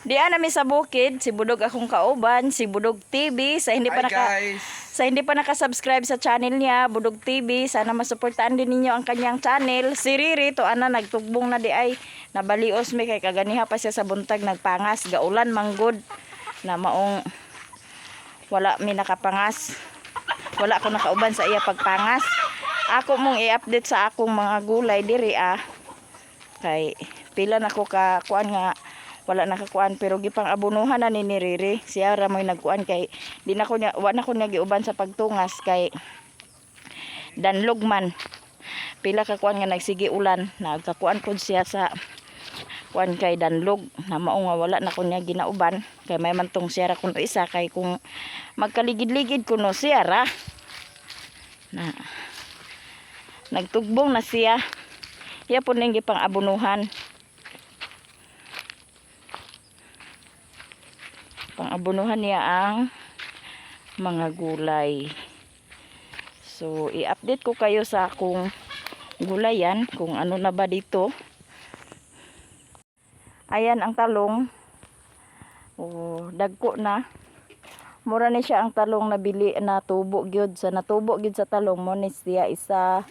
Diha na mi sa bukid, si Budog akong kauban, si Budog TV, sa hindi pa Hi naka guys! sa hindi pa naka-subscribe sa channel niya, Budog TV, sana masuportahan din ninyo ang kanyang channel. Si Riri, to ana nagtugbong na di ay nabalios mi kay kaganiha pa siya sa buntag nagpangas, gaulan manggod na maong wala mi nakapangas. Wala ko nakauban sa iya pagpangas. Ako mong i-update sa akong mga gulay diri ah. Kay pila na ko ka kuan nga wala nakakuan pero gipang abunuhan na ni Riri. Siya ra mo'y nagkuan kay di na ko niya wa na ko niya giuban sa pagtungas kay danlog man. Pila ka kuan nga nagsige ulan, nagkakuan pud siya sa kuan kay danlog na mao nga wala na ko niya ginauban kay may man tong siya ra kuno isa kay kung magkaligid-ligid kuno siya ra na nagtugbong na siya. Iya po ning gipang abunuhan. Pang-abunuhan niya ang mga gulay. So, i-update ko kayo sa akong gulayan, kung ano na ba dito. Ayan ang talong. Oh, dagko na. Mura ni siya ang talong nabili na tubo gyud sa natubo gyud sa talong mo ni siya isa,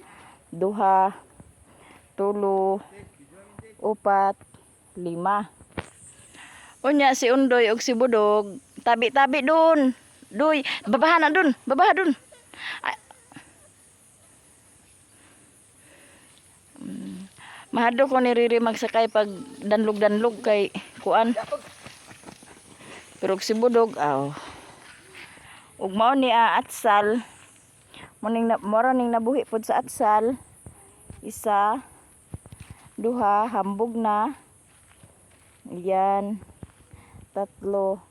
duha, tulo, upat, lima. Unya si Undoy og si Budog, tabi-tabi dun. Duy, babaha na dun, babaha dun. Ay. Mahadlok ko ni Riri magsakay pag danlog-danlog kay kuan. Pero og si Budog, aw. Ug mao ni atsal. Muning na, mora ning nabuhi pod sa atsal. Isa, duha, hambog na. Yan. Tatlo.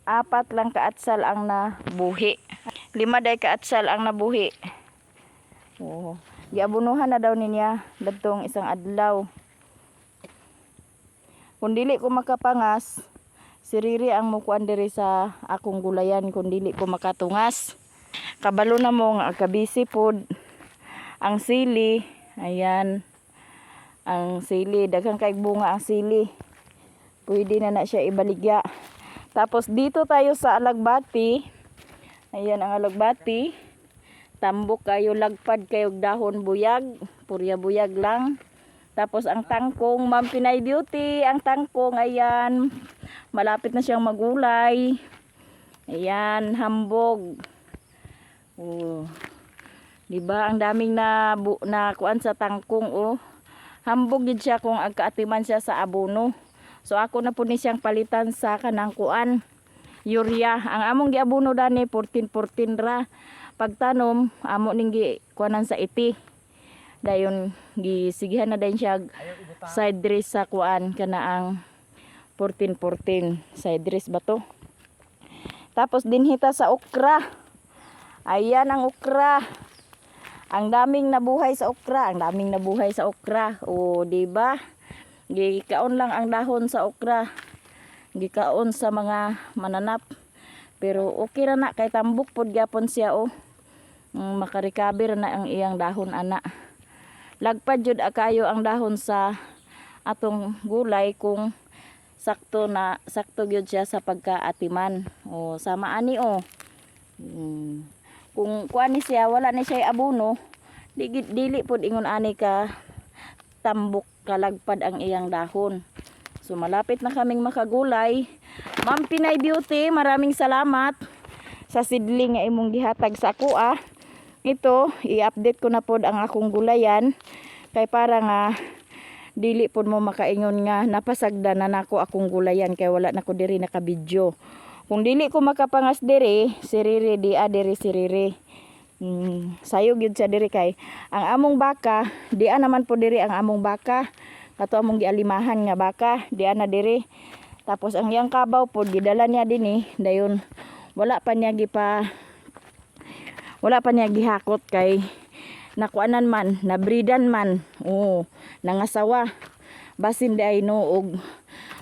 Apat lang kaatsal ang nabuhi. Lima day kaatsal ang nabuhi. Oo. Giabunuhan na daw niya dadtong isang adlaw. Kung dili ko makapangas, si Riri ang mukuan diri sa akong gulayan kung dili ko makatungas. Kabalo na mo nga kabisi pod ang sili. Ayan. Ang sili, daghang kay bunga ang sili. Pwede na na siya ibaligya. Tapos dito tayo sa alagbati. Ayan ang alagbati. Tambok kayo, lagpad kayo dahon buyag. Purya buyag lang. Tapos ang tangkong, Ma'am Pinay Beauty, ang tangkong, ayan. Malapit na siyang magulay. Ayan, hambog. Oh. 'Di ba? Ang daming na bu, na kuan sa tangkong oh. Hambog gid siya kung agkaatiman siya sa abono. So ako na po ni siyang palitan sa kanang kuan urea. Ang among giabono dani 14 14 ra. Pagtanom amo ning gi kuanan sa iti. Dayon gisigihan na dayon siya side dress sa kuan kana ang 14 14 side dress ba to? Tapos dinhita sa okra. Ayan ang okra. Ang daming nabuhay sa okra, ang daming nabuhay sa okra. O, di ba? Gikaon lang ang dahon sa okra. Gikaon sa mga mananap. Pero okay ra na kay tambok pod gyapon siya oh. Makarecover na ang iyang dahon ana. Lagpad jud kayo ang dahon sa atong gulay kung sakto na sakto gyud siya sa pagkaatiman. O sama ani oh. Kung kuan ni siya wala ni siya abono, di, dili pod ingon ani ka tambok kalagpad ang iyang dahon. So malapit na kaming makagulay. Ma'am Pinay Beauty, maraming salamat sa sidling nga imong gihatag sa ako ah. Ito, i-update ko na pod ang akong gulayan kay para nga dili pod mo makaingon nga napasagdan na nako akong gulayan kay wala na ko diri nakabidyo. Kung dili ko makapangas diri, si Riri di a diri si Riri. Sayo gyud siya diri kay ang among baka, di a naman po diri ang among baka. Kato among gialimahan nga baka, di a na diri. Tapos ang iyang kabaw pod gidala niya dinhi, dayon wala pa niya gihakot kay nakuanan man, nabridan man. Oo, nangasawa. Basin di ay no og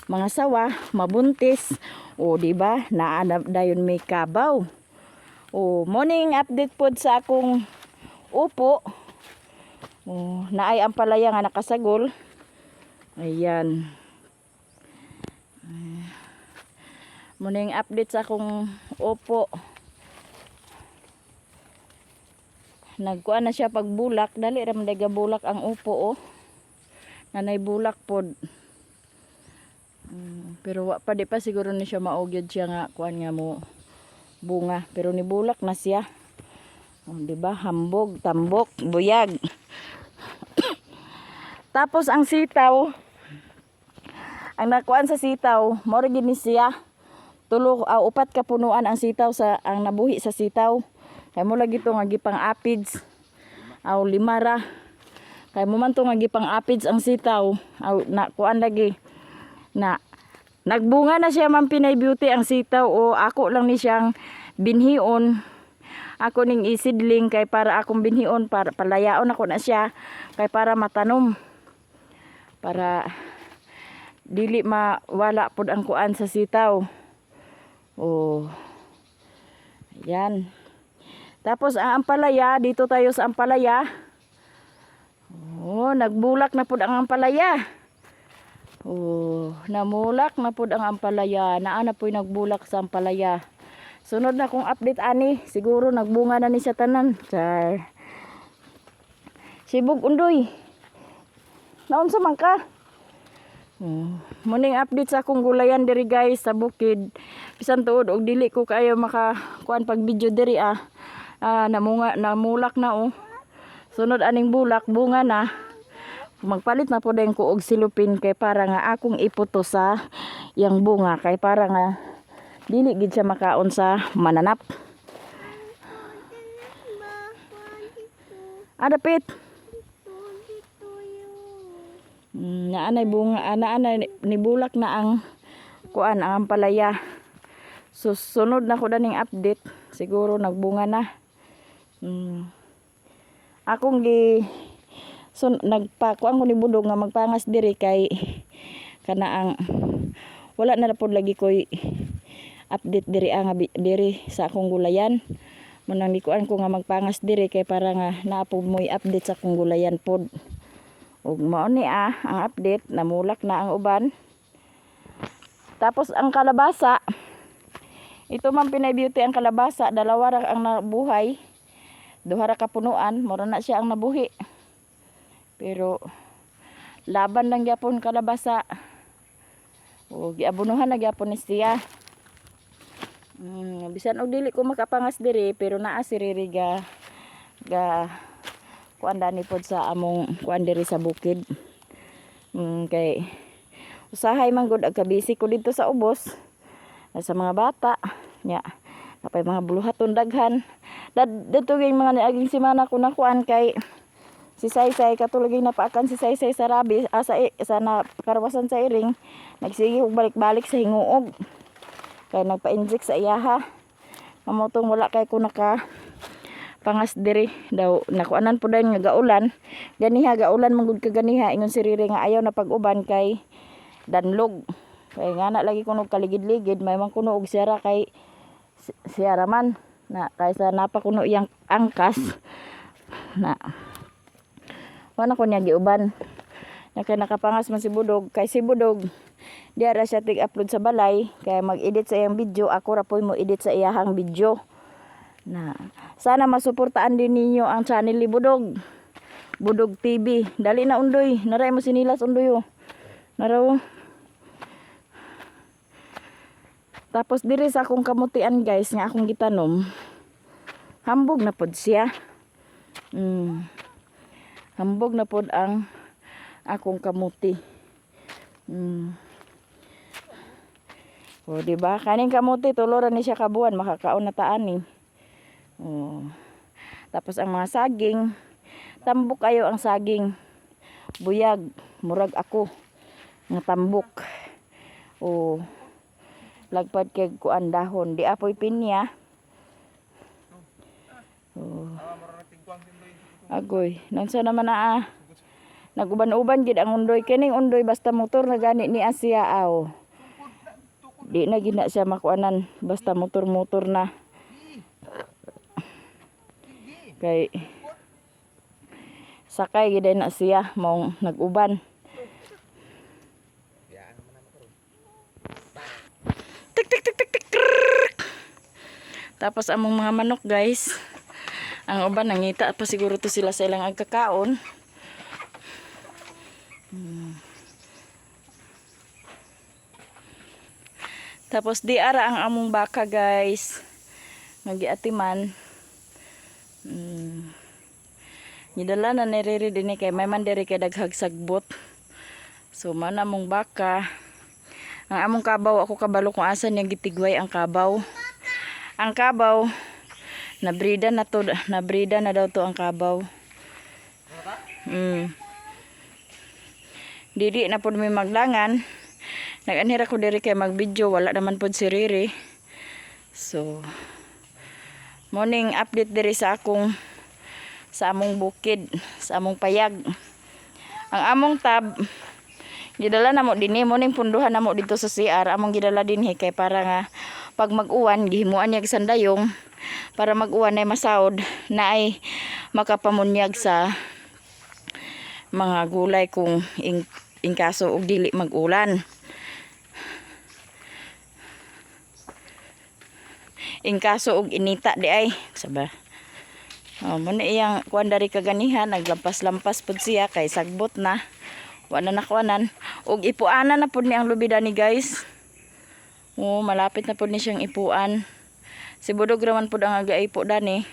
mga sawa, mabuntis. O di ba? Naa na dayon may kabaw. O morning update pod sa akong upo. O naay ang palaya nga nakasagol. Ayan. Muna yung update sa akong opo. Nagkuan na siya pagbulak. Dali ra man day bulak ang upo oh. Nanay bulak pod. Pero wa pa, di pa siguro ni siya maugyod siya nga kuan nga mo bunga. Pero ni bulak na siya. Oh, di ba? Hambog, tambok, buyag. Tapos ang sitaw, ang nakuan sa sitaw, mao ra gid ni siya. Tulo, upat ka punuan ang sitaw sa ang nabuhi sa sitaw. Kay mo lagi to nga gipang apids. Aw, lima ra. Kay mo man to nga gipang apids ang sitaw. Aw, na kuan lagi na nagbunga na siya, Ma'am Pinay Beauty, ang sitaw o ako lang ni siyang binhion. Ako ning isidling kay para akong binhion para palayaon ako na siya kay para matanom, para dili mawala pod ang kuan sa sitaw. Oh. Ayan. Tapos ang ampalaya, dito tayo sa ampalaya. Oh, nagbulak na pod ang ampalaya. Oh, namulak na pod ang ampalaya. Naa na po'y nagbulak sa ampalaya. Sunod na kong update ani, siguro nagbunga na ni siya tanan. Char. Sibog undoy. Naunsa man ka? Muning update sa akong gulayan diri guys sa bukid. Bisan tuod og dili ko kaayo maka kuan pag video diri ah. Ah, namunga, namulak na oh. Sunod aning bulak bunga na. Magpalit na po din ko og silupin kay para nga akong iputo sa yang bunga kay para nga dili gid siya makaon sa mananap. Ah, dapit. Naanay bunga, naanay nibulak na ang kuan, ang ampalaya. So, sunod na ko daning update. Siguro nagbunga na. Akong gi so, nagpakuan ko ni Budong nga magpangas diri kay kana ang wala na pod lagi koy update diri ang diri sa akong gulayan. Munang gikuan ko nga magpangas diri kay para nga naa pod mo'y update sa akong gulayan pod. Ug mao ni ang update, namulak na ang uban. Tapos ang kalabasa, ito man, Pinay Beauty, ang kalabasa, dalawa ra ang nabuhay. Duha ra ka punuan, mura na siya ang nabuhi. Pero laban lang gyapon kalabasa. O giabunuhan na gyapon ni siya. Bisan og dili ko makapangas diri pero naa si Riri ga ga kuan dani pod sa among kuan diri sa bukid. Kay usahay man gud agkabisi ko dito sa ubos sa mga bata nya napay mga buluhaton daghan. Dad dadto gyud mga niaging semana ko nakuan kay si Saysay katulad gyud napaakan si Saysay sa rabi, sa na karwasan sa iring, nagsige og balik-balik sa hinguog kay nagpa-inject sa iyaha. Mamutong wala kay ko naka pangas diri daw, nakuanan po dayon nga gaulan ganiha, gaulan man gud ka ganiha. Ingon si Riri nga ayaw na pag-uban kay danlog, kay nga na lagi kuno kaligid-ligid may man kuno og siyara kay siyara man na kaysa napa kuno iyang angkas na wala ko niya giuban na kay nakapangas man si Budog, kay si Budog di ra siya tig-upload sa balay kaya mag-edit sa iyang video, ako ra po'y mo edit sa iyahang video. Na sana masuportaan din ninyo ang channel ni Budog, Budog TV. Dali na, undoy, naray mo sinilas, undoy, oh. Naraw. Tapos diri sa akong kamutian guys nga akong gitanom, hambog na pod siya. Hambog na pod ang akong kamuti. O, di ba? Kaning kamuti, tulo ra ni siya ka buwan, makakaon na ta ani. O. Tapos ang mga saging, tambok ayo ang saging. Buyag, murag ako nga tambok. O. Lagpad kay kuan dahon, di apoy pinya. O. Agoy, nansa naman na ah. Naguban-uban gid ang undoy, kining undoy basta motor na gani ni Asia aw. Di na gina siya makuanan basta motor-motor na. Kay sakay gid na siya maong nag-uban. Tik tik tik tik. Tapos among mga manok, guys. Ang uban nangita pa siguro to sila sa ilang agkakaon. Tapos di ara ang among baka, guys. Nagiatiman. Gidala na ni Riri dinhi kay may man diri kay daghag sagbot. So man among baka. Ang among kabaw, ako kabalo kung asa niya gitigway ang kabaw. Ang kabaw nabrida na to, nabrida na daw to ang kabaw. Dili na pud mi maglangan. Nag-anhira ko diri kay mag-video, wala naman pud si Riri. So morning update diri sa akong sa among bukid, sa among payag. Ang among tab gidala namo dinhi, mo ning punduhan namo dito sa CR, among gidala dinhi kay para nga pag mag-uwan gihimuan niya og sandayong para mag-uwan ay masaod na ay makapamunyag sa mga gulay kung in kaso og dili mag-ulan. In kaso og inita di ay saba. Oh, mo na iyang kuan dari kaganihan, naglampas-lampas pud siya kay sagbot na. Wa na nakuanan. Og ipuanan na pud ni ang lubida ni, guys. Oh, malapit na pud ni siyang ipuan. Si Budog raman pud ang agaipo dani.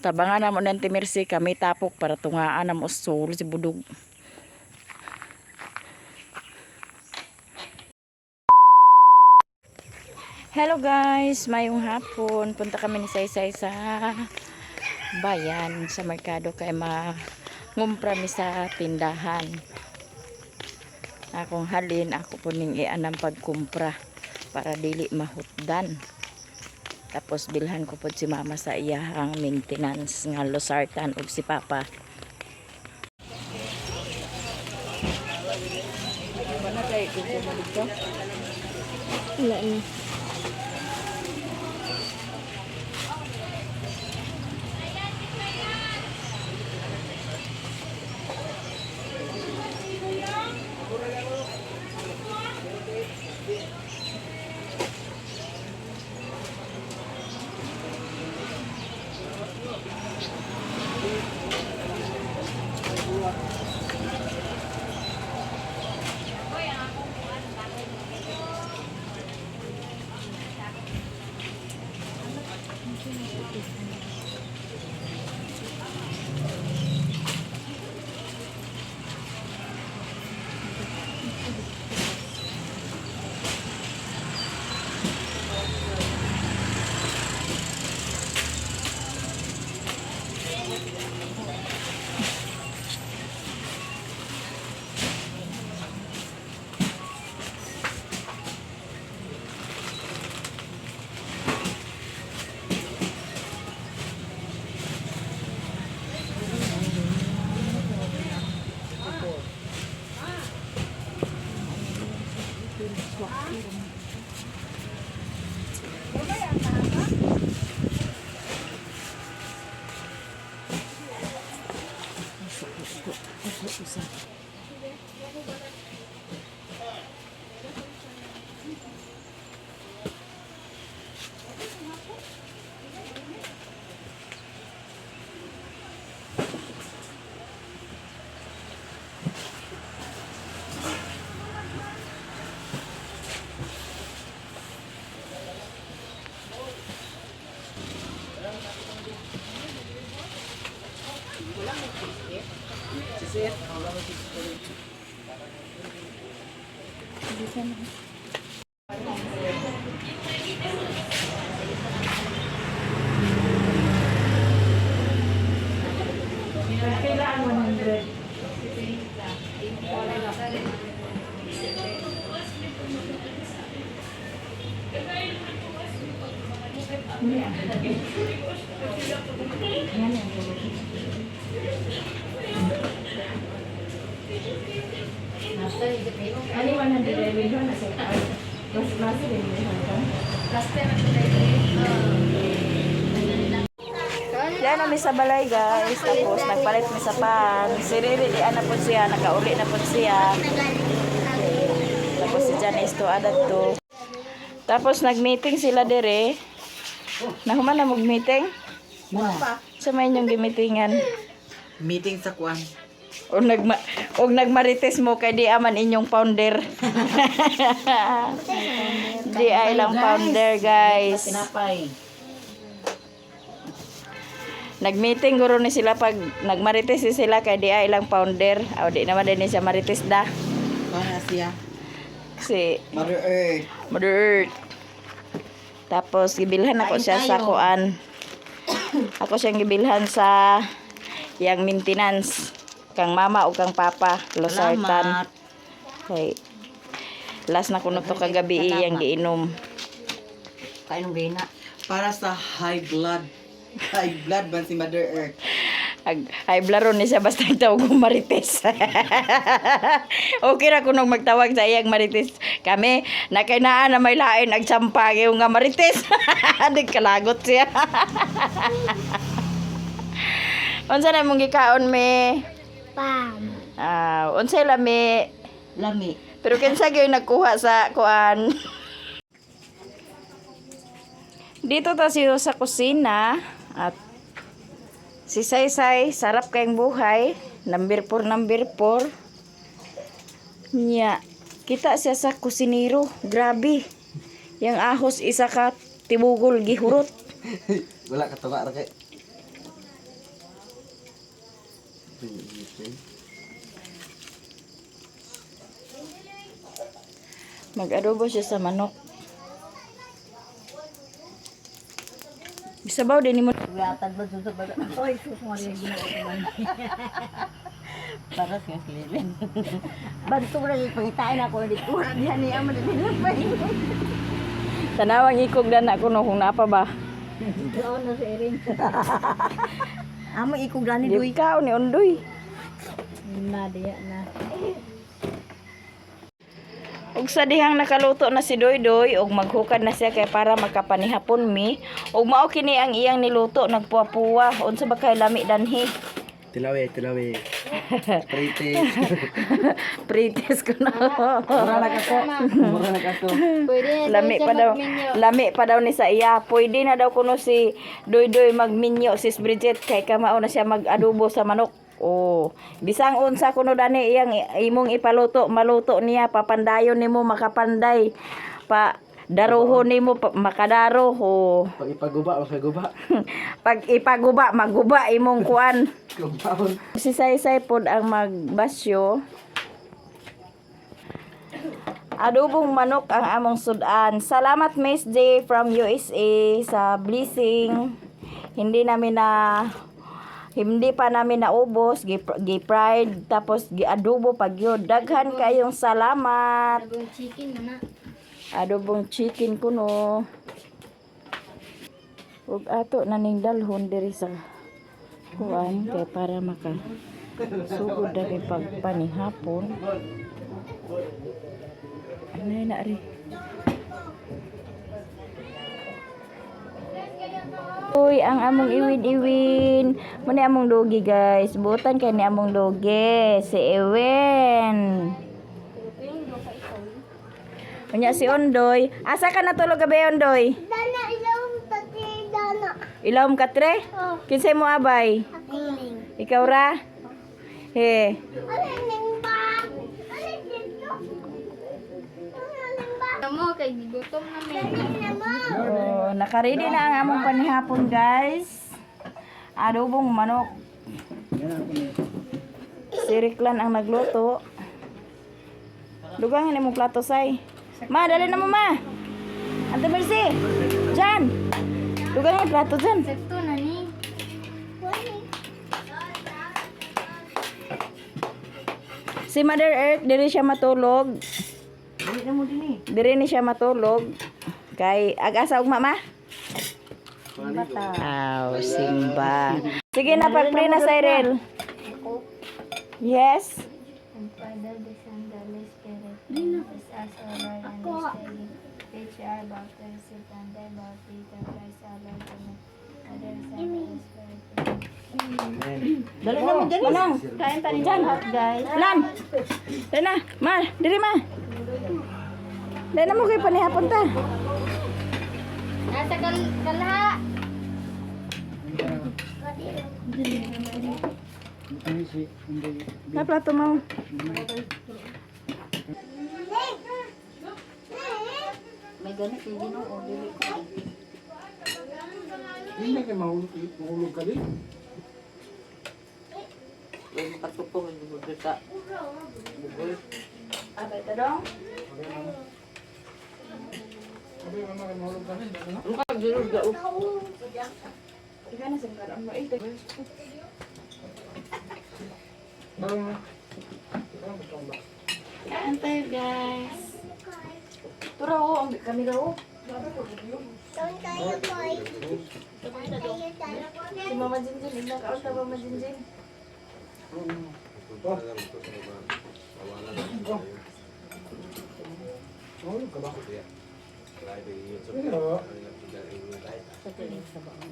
Tabangan na mo ng timirsi kami tapok para tungaan na mo solo si Budog. Hello guys, mayong hapon. Punta kami ni Saysay sa bayan, sa merkado kay mangumpra mi sa tindahan. Akong halin, ako po ning ianang pagkumpra para dili mahutdan. Tapos bilhan ko po si mama sa iyahang maintenance nga losartan ug si papa. Wala na. Kailangan 100. Ano 100 ay na sa Mas mas din Yan na mi sa balay, guys. Tapos nagpalit mi sa pan. Si Riri di ana po siya, nakauli na po siya. Tapos si Janice to adat to. Tapos nag-meeting sila dire. Nahuman na mag-meeting? Sa may inyong gimitingan. Meeting sa kuan. O nagmarites mo kay di aman inyong founder. Di ay lang founder, guys. Tinapay. Nag-meeting guro ni sila pag nagmarites ni sila kay di ay lang founder. O di naman din ni siya marites da. Kuan siya. Si Mother Earth. Mother Earth. Tapos gibilhan ako siya sa kuan. Ako siyang gibilhan sa yang maintenance kang mama o kang papa losartan. Kay last na kuno to kagabi iyang giinom. Kain ng gina. Para sa high blood. High blood ba si Mother Earth? Ag ay blaro ni siya basta tawag ko marites. Okay ra kunong magtawag sa iyang marites. Kami nakainaan na may lain ag sampa nga marites. Nagkalagot siya. Unsa na imong gikaon me? Pam. Ah, unsay lami? Lami. Pero kinsa gyud nagkuha sa kuan? Dito ta siyo sa kusina at si Saysay, sarap kayong buhay. Number 4, number 4. Nya, kita siya sa kusinero. Grabe. Yang ahos isa ka tibugol gihurot. Wala ka tunga ra kay. Mag-adobo siya sa manok. Isabaw din mo. Yatag ba sa ba? Oy, susumari yung ginoo ko man. Para sa silin. Banto ra yung pangitain ako dito. Diyan niya man din pa. Tanawang ikog na na kuno kung napa ba. Doon na si Erin. Amo ikog gani Di doy. ka ni Undoy. Na, diya na. Ug sa dihang nakaluto na si Doydoy ug maghukad na siya kay para makapanihapon mi. Ug mao kini ang iyang niluto, nagpuwa-puwa. Unsa ba kay lami danhi? Tilawi, tilawi. Prite. Prites ko na. Mura na kako. Mura na kako. Pwede na Lami pa daw. Lami pa daw ni sa iya. Pwede na daw kuno si Doydoy magminyo sis Bridget kay kamao na siya mag-adobo sa manok. Oh, bisang unsa kuno dani iyang imong ipaluto, maluto niya, papandayon nimo makapanday. Pa daruho nimo pa, makadaro. Oh. Pag ipaguba, makaguba. Pag ipaguba, maguba imong kuan. Kumpaon. Si Saysay pod ang magbasyo. Adobong manok ang among sudan. Salamat Miss J from USA sa blessing. Hindi pa namin naubos, gi-fried tapos gi-adobo pag yun. Daghan kayong salamat. Adobong chicken na na. Adobong chicken kuno. Ug ato na ning dalhon diri sa kuan kay para maka sugod na kay pagpanihapon. Ano na ri? Uy, ang among iwin-iwin. Muna among dogi, guys. Butan kay ni among dogi. Si Iwin. Unya si Ondoy. Asa ka natulog gabi, Ondoy? Dana, ilaw tati, dana. Ilawom ka tre? Oh. Kinsay mo abay? Ning. Ikaw ra? He. Ano ning ba? Ano dito? Ano ba? Mo kay gigutom na mi. Dali na mo. Oh, nakaready na ang among panihapon, guys. Adobong manok. Si Riklan ang nagluto. Dugangan imong plato, say. Ma, dali na mo, ma. Ante Mercy. Jan. Dugangan yung plato dyan. Sakto na ni. Si Mother Earth, diri siya matulog. Diri ni siya matulog. Kay ag-asa og mama. Aw, Simba. Sige na, pag-pray na, Cyril. Yes. And Father, the Son, the Holy Spirit. Is us, O Lord, and this day, which you are about to receive, and thy bounty to Christ our Lord. Amen. Father, Son, Holy Spirit. Amen. Dali na mo dyan. Manang. Kain pa rin guys. Lan. Dali na. Ma, diri ma. Dali na mo kay panihapon ta. Nasa kalha. Na plato mo. May ganit yung Ginoo dili ko. Hindi ka mahulog, mahulog ka din. Huwag makatupong hindi mo sa bugol. Abay ta dong. Sabi mama kay mahulog ka rin. Ano? Ano ka gilod ga? Ikaw na sa karon mo eh. Parang, parang gusto ba? Kain tayo, guys. Tura oh, ang kamera oh. Si Mama Jinjin, ina ka ta Mama Jinjin. Mahulog ka ba? Hindi ba? Sa tinig sa baon.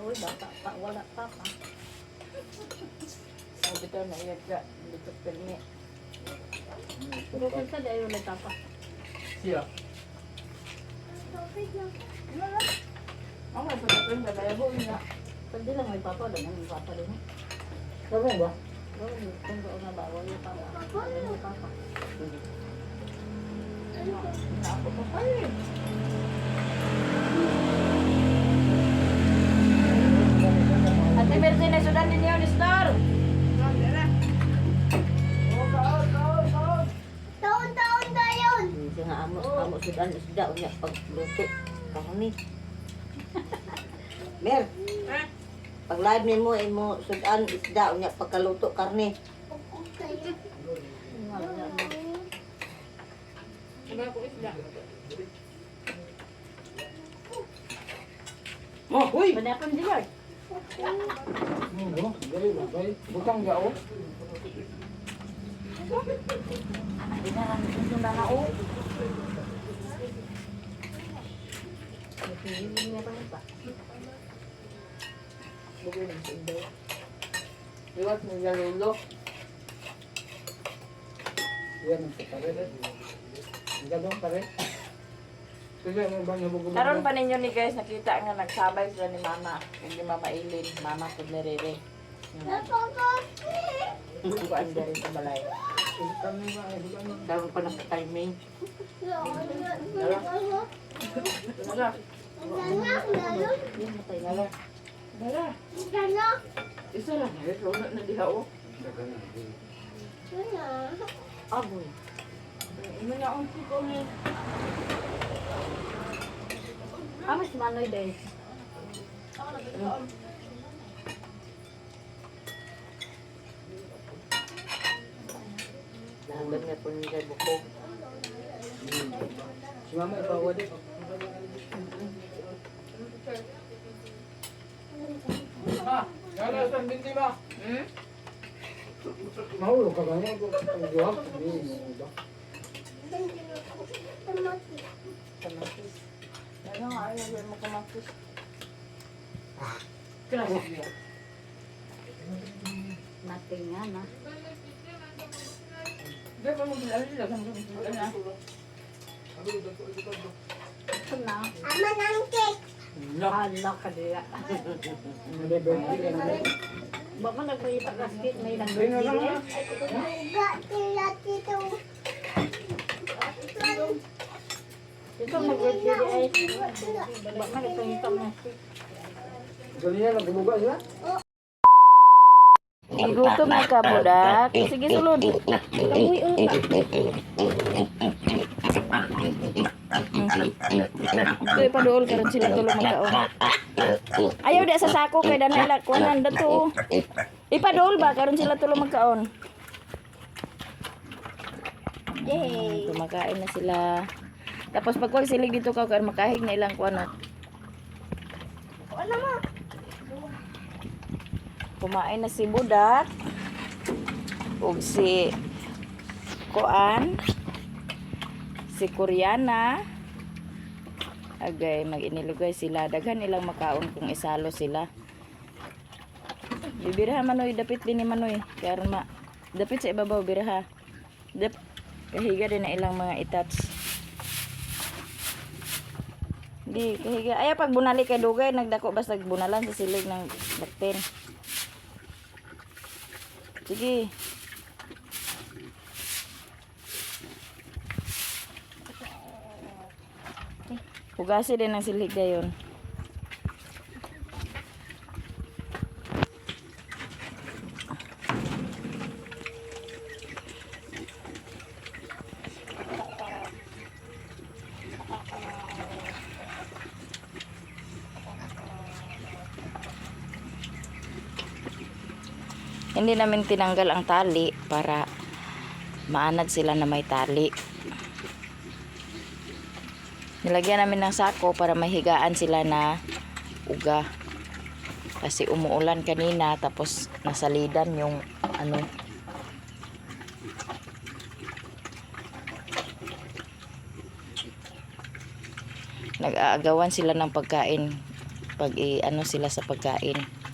Uy, bata pa, wala pa pa. Sabi to na iyag ka, dito pirmi. Bukod sa dayo wala tapa. Siya. Ang sa tapin ba tayo bo ina. Pwede lang may papa, wala may papa din. Parang ba? Bawal, kung doon na bawal yung papa. Wala yung papa. Ako pa pa eh. Ate Mercy na sudan ninyo ni Star. Taon-taon tayo. Hindi nga amo, amo sudan isda unya pagluto karni. Mer. Pag live nimo imo sudan isda unya pagkaluto karne. Oh, uy! Manapon di Lord. Ano? Dali ba? Dali. Butang ga oh. Di na lang ito na na o. Bugol ng sundo. Iwas mo sa lulo. Yan ang sa pare. Ang galong pare. Sige, ano ba nabugol? Karon pa ninyo ni guys nakita nga nagsabay sila ni Mama ug ni Mama Ilin, Mama pud ni Rere. Kuan diri sa balay. Kami ba? Ay, butang na. Karon pa naka-timing. Dara. Dara. Isa lang eh, wala na diha oh. Agoy. Imo na ang ko ni. Amo si Manoy day. Dagan nga po niya buko. Si mama ipawa din. Ma, gana sa binti ba? Hmm? Mahulog ka ba? Ang duha? Hindi, mahulog ba? Kamatis. Ano nga ayaw mo kamatis. Grabe. Nating nga na. Di ba mo bilali lang ang na. Ito na. Ama ng cake. Hala ka diya. Hindi, birthday ka na. Ba man nagpahita ka skit may nang Hindi na lang ah. Uga tila tito. Ito mag-birthday ay. Ba man nagpahita mo. Ganyan lang, buluga sila. Igutom na ka, budak. Sige, sulod. Uy, uy. Ito ipaduol karon sila tulong magkaon. Ayaw di sa sako kay danay la kuanan dato. Ipaduol ba karon sila tulong magkaon? Yay. Kumakain na sila. Tapos pag kuwag silig dito ka karon makahig na ilang kuan. Wala mo. Kumain na si Budak. Ug si Kuan. Si Koreana. Agay, mag-inilugay sila. Daghan ilang makaon kung isalo sila. Bibiraha manoy, dapit din ni manoy. Kaya aron ma dapit sa ibabaw biraha. Dap kahiga din na ilang mga itats. Di kahiga. Ay pag bunali kay dugay nagdako basta bunalan sa silig ng bakten. Sige. Hugasi din ang silhig dayon. Hindi namin tinanggal ang tali para maanad sila na may tali. Nilagyan namin ng sako para mahigaan sila na uga. Kasi umuulan kanina tapos nasalidan yung ano. Nag-aagawan sila ng pagkain pag i ano sila sa pagkain.